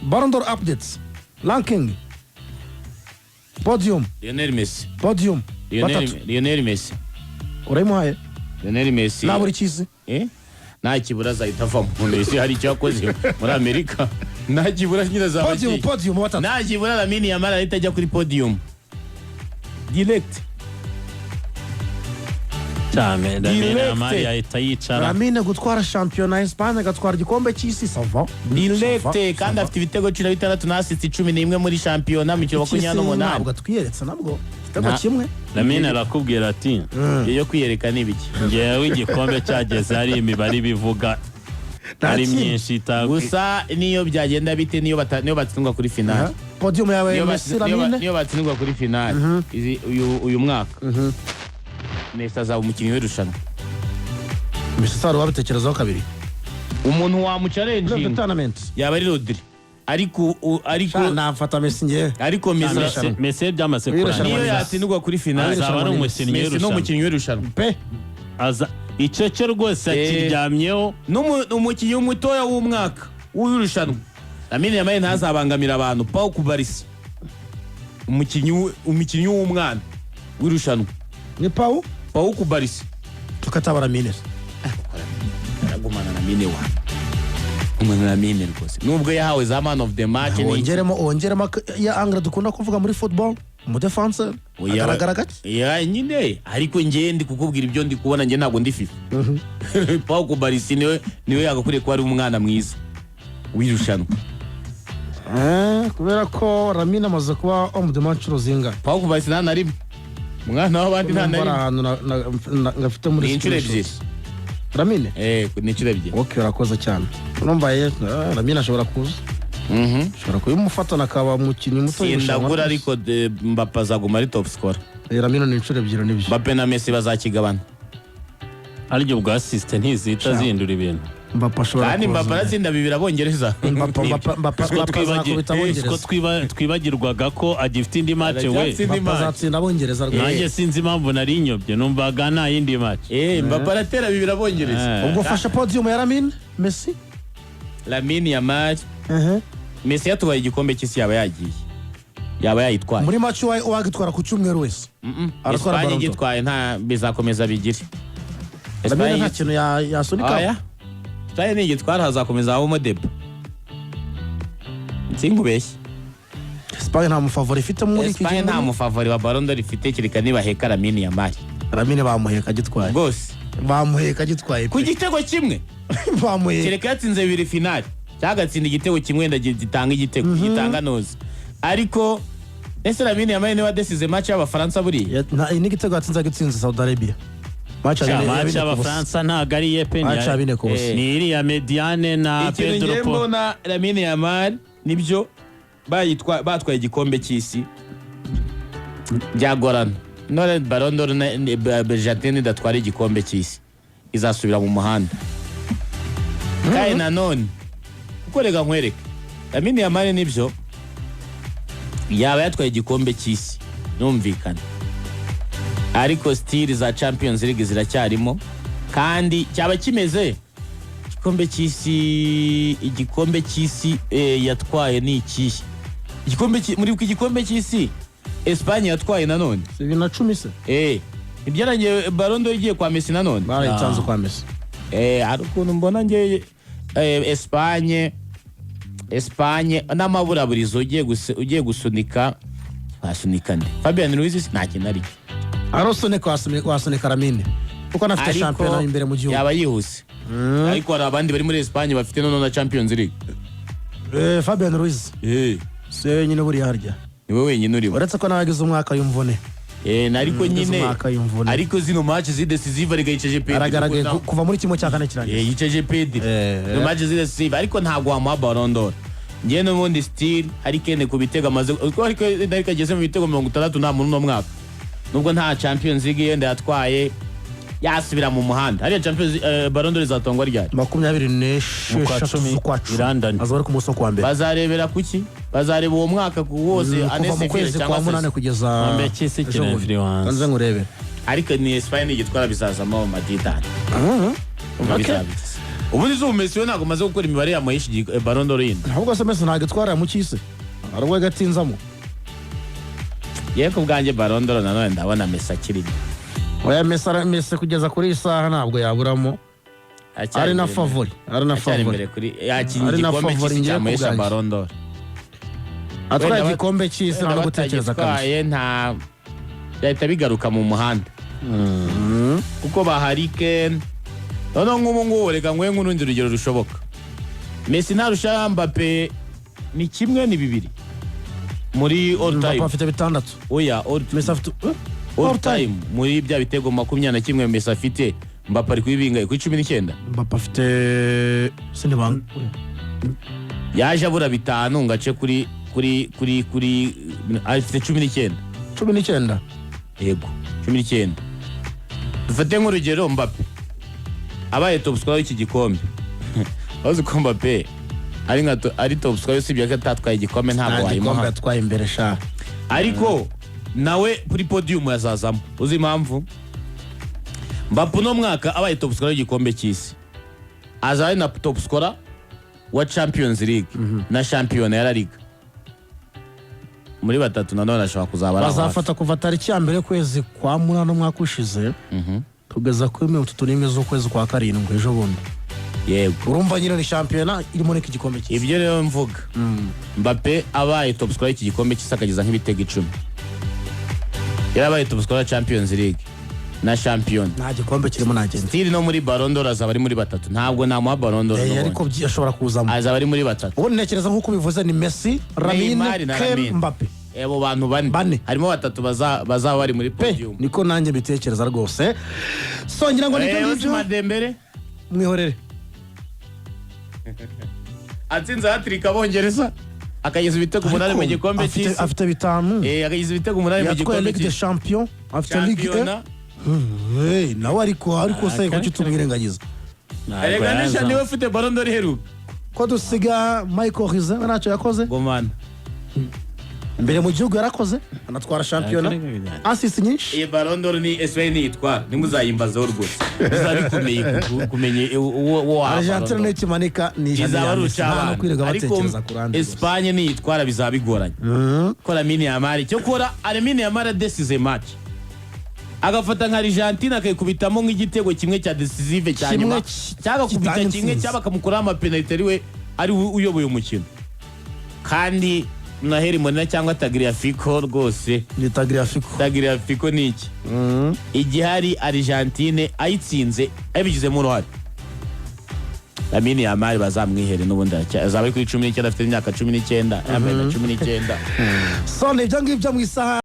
Ballon d'Or updates, ranking, podium. Lionel Messi. Podium batatu. Lionel Messi. Urayimuhaye? Lionel Messi. Nta buri cy'isi. Eh? Nta kibura azahita avamo. Messi hari icyo yakoze muri Amerika? Nta kibura nyine azaba Podium. agiye. Podium batatu. Nta kibura, Lamine Yamal ahita ajya kuri podium direct. Cyane, Lamine Direct. Yamal yahita yicara. Lamine gutwara shampiyona ya Espagne, agatwara igikombe cy'isi, ça va. Direct, kandi afite ibitego 16 na assist 11 muri shampiyona mu mikino 28. Ntabwo atwiyeretse nabwo igitego kimwe. Lamine arakubwira ati: Ibyo yo kwiyereka ni ibiki? "Ngewe igikombe cyageze, hari imibare ibivuga Nta ari kindi. myinshi Gusa niyo byagenda bite, niyo batsindwa kuri finale, Podium yawe, niyo Messi, Lamine. niyo batsindwa kuri finale uyu mwaka, Messi azaba umukinnyi w'irushanwa. Messi saro wabitekerezaho kabiri. Umuntu Muri wamuchallenginga tournament yaba ari Rodri, ariko ariko Sha, nafata Messi ngewe. Ariko Messi Messi byamaze W'irushanwa. kurangira. Niyo yatsindwa kuri finale, Azaba ari umukinnyi Messi ni w'irushanwa. umukinnyi w'irushanwa. Pe. Aza icyo cyo rwose akiryamyeho. Umukinnyi mutoya w'umwaka w'irushanwa, Lamine Yamal ntazabangamira abantu. Pau Cubarsi, umukinnyi w'umwana w'irushanwa. Ni Pau. Pau Cubarsi. Tukatabara Lamine. Aragumana na Lamine wa gumana na Lamine rwose, nubwo yahawe za man of the match ni Wongeremo ya angle dukunda kuvuga muri football, umudefense Oya, agaragara gake. Ya nyine, ariko njye ndi kukubwira ibyo ndi kubona, njye ntabwo ndi FIFA. Pau Cubarsi niwe yagakwiriye kuba ari umwana mwiza w'irushanwa. Kubera ko Lamine amaze kuba homme de match inshuro zingahe? Pau Cubarsi nta na rimwe, umwana w'abandi nta na Numva ari rimwe. ahantu ngafite muri Ni inshuro screenshots. ebyiri. Lamine. Ni inshuro ebyiri. Ok, urakoze cyane. Urumva ye, Lamine ashobora kuza, ashobora kubimufatana akaba umukinnyi muto w'irushanwa Sindagura rwose. ariko Mbappe azaguma ari top scorer. Lamine ni inshuro ebyiri, nibyo. Mbappe na Messi bazakigabana. Ariko ubwo assist ntizihita zihindura ibintu. Mbappe ashobora Kandi kuza. Mbappe aratsinda bibiri Abongereza. Mbappe, Mbappe, Mbappe, Ko Mbappe azakubita ko Abongereza. twibagirwaga ko agifite indi match we. Aracyatsinda Mbappe match. azatsinda Abongereza rwose. Nanjye sinzi impamvu nari nyobye, numvaga nta yindi match. Mbappe aratera bibiri Abongereza. Ubwo fashe podium ya Lamine, Messi. Lamine Yamal, Messi yatwaye igikombe cy'isi, yaba yagiye, yaba yayitwaye. Muri match wagitwara ku cyumweru wese aratwara Espagne Ballon d'Or. igitwaye nta bizakomeza bigire. Lamine Espagne nta kintu yasunika. Oya. Espagne nigitwara hazakomeza habamo débat, sinkubeshye. Espagne nta mufavori ifite muri iki Espagne nta gihugu. mufavori wa Ballon d'Or ifite, kereka nibaheka Lamine Yamal. Lamine bamuheka agitwaye. Rwose. Bamuheka agitwaye Ku pe. gitego kimwe. Bamuheka. Kereka yatsinze bibiri finale cyangwa agatsinda igitego kimwe, wenda gitanga igitego gitanga noza. Ariko ese Lamine Yamal niwe wadesize match y'Abafaransa buriya? N'igitego yatsinze, agitsinze Saudi Arabia match ya Sha, bine, ya match 4-0. y'Abafaransa ntabwo ari iye pe. Match ya 4-0. Ni iriya médiane na Ikintu Pedro ngiye Po. mbona, Lamine Yamal nibyo batwaye igikombe cy'isi, byagorana none Ballon d'Or Argentine idatwara igikombe cy'isi izasubira mu muhanda. Kandi nanone kuko reka nkwereke, Lamine Yamal nibyo yaba yatwaye igikombe cy'isi numvikana, ariko still za Champions League ziracyarimo. Kandi cyaba kimeze igikombe cy'isi yatwaye ni ikihe igikombe muri igikombe cy'isi Espagne yatwaye nanone? 2010 se? Ibyarangiye Ballon d'Or igiye kwa Messi nanone. Barayitanze kwa Messi. Hari ukuntu mbona ngiye Espagne n'amaburaburizo ugiye gusunika, wasunika nde? Fabian Ruiz nta kintu ari. Arasunika, wasunika Lamine kuko anafite Ariko shampiyona imbere mu gihugu. Yaba yihuse, ariko hari abandi bari muri Espagne bafite noneho na Champions League. Fabian Ruiz si we wenyine buriya harya. Niwe wenyine urimo. Uretse ko nawe agize umwaka y'imvune. Ariko Agize nyine umwaka y'imvune. Ariko zino match zidecisive ariko yicaje Pedri. Aragaragaye kuva muri 1/4 kirangiye. Yicaje Pedri. No match zidecisive, ariko ntabwo wamuha Ballon d'Or. Njye n'ubundi still Harry Kane ku bitego amaze, kuko ariko ariko ageze mu bitego 60 nta muntu uno mwaka, nubwo nta Champions League yenda yatwaye, yasubira mu muhanda hariya. Champions Ballon d'Or izatangwa ryari? Makumyabiri Mu kwa n'esheshatu cumi, z'ukwa cumi. i London. Azaba ari ku munsi wo kuwa mbere. Bazarebera kuki? Bazareba uwo mwaka ku wose? Kuva mu Ane kwezi cyangwa kwa munani se kugeza Igikombe cy'isi ejo kina bundi. influence. Kanze nkurebe. Ariko ni Espagne igitwara bizazamo amadidani. Okay. Bizabigize. Ubundi zubu Messi we ntabwo amaze gukora imibare yamuhesha Ballon d'Or yindi. Ahubwo se Messi ntabwo itwara mu cy'isi, hari ubwo yagatinzamo. Yewe, ku bwanjye Ballon d'Or nanone ndabona Messi akirimo. Oya, Messi kugeza kuri iyi saha ntabwo yaburamo. Aracyari Ari na imbere. favori, ari na Aracyari favori. imbere kuri yakinnye Ari na igikombe favori cy'isi ngiye ku cyamuhesha bwanjye. Ballon d'Or. Atwaye Wenda igikombe cy'isi nta no gutekereza kabisa. Batagitwaye nta byahita bigaruka mu muhanda kuko bahari Kane. Noneho nk'ubu ngubu reka nguhe nk'urundi rugero rushoboka: Messi ntarusha Mbappe, ni kimwe, ni bibiri muri all Mbappe time. afite bitandatu. Oya, all, Messi afite all time, muri bya bitego 21 Messi afite, Mbappe ari kuri bingahe? Kuri 19? Mbappe afite sinibanga. Yaje abura bitanu ngo ace kuri afite 19. 19. Yego, 19. Dufate nk'urugero Mbappe abaye top scorer w'iki gikombe. Wazi ko Mbappe ari nka ari top scorer, usibye ko atatwaye igikombe, ntabwo Nta gikombe wayimuha. yatwaye imbere sha. Ariko nawe kuri podium yazazamo. Uzi impamvu? Mbappe uno mwaka abaye top scorer w'igikombe cy'isi, azaba ari na top scorer wa Champions League na shampiyona ya La Liga. Muri batatu nanone ashobora kuzaba ari aho hafi. Bazafata kuva tariki ya 1 y'ukwezi kwa munani umwaka ushize kugeza kuri 31 z'ukwezi kwa karindwi ejo bundi. Urumva nyine ni shampiyona irimo n'iki gikombe cy'isi. Ibyo rero mvuga, Mbappe abaye top scorer y'iki gikombe cy'isi akageza nk'ibitego 10, yarabaye top scorer Champions League na shampiyona. Nta gikombe kirimo, nagenda. Still no muri Ballon d'Or azaba ari muri batatu. Ntabwo namuha Ballon d'Or n'ubundi. Ariko ashobora kuzamo. Azaba ari muri batatu. Ubundi ntekereza nk'uko ubivuze ni Messi, Neymar Lamine, na Kane, Lamine. Mbappe. Abo bantu bane. Bane. Harimo batatu bazaba bari muri Pe, podium. niko nanjye mbitekereza rwose. So ngira ngo nibyo ngibyo. Ousmane Dembele Mwihorere. Atsinze hat-trick Abongereza, akageza ibitego 8 mu Ariko gikombe cy'isi. Afite bitanu. Akageza ibitego 8 mu Yatwaye gikombe Ligue des cy'isi. Champions, afite Ligue 1. Shampiyona. Hey, nawe ariko se kuki tumwirengagiza? Erega nisha niwe ufite Ballon d'Or iheruka. Ko dusiga Michael Olise ntacyo yakoze? Gomana. Imbere mu gihugu yarakoze, anatwara shampiyona, assist nyinshi. Iyi Ballon d'Or ni Espagne niyitwara ntimuzayimbazeho rwose, bizaba bikomeye kumenya uwo waha Argentine Ballon d'Or. n'ikimanika ni Izaba ari iya Messi. Nta no urucabana, kwirirwa ariko batekereza ku ruhande rwose. Espagne niyitwara bizaba bigoranye ko Lamine Yamal, cyokora Lamine Yamal adesize match, agafata nka Argentine akayikubitamo nk'igitego kimwe cya decisive cya Kimwe nyuma, cyangwa agakubita kitanga kimwe, intsinzi. cyangwa bakamukuraho amapenaliti ari we ari we uyoboye umukino, kandi Naheri Molina cyangwa Tagliafico rwose. Ni Tagliafico. Tagliafico ni iki igihari? Argentine ayitsinze abigizemo uruhare Lamine Yamal, bazamwihere n'ubundi azaba ari kuri 19, afite imyaka 19, yambaye na 19. So ni ibyo ngibyo mu isaha.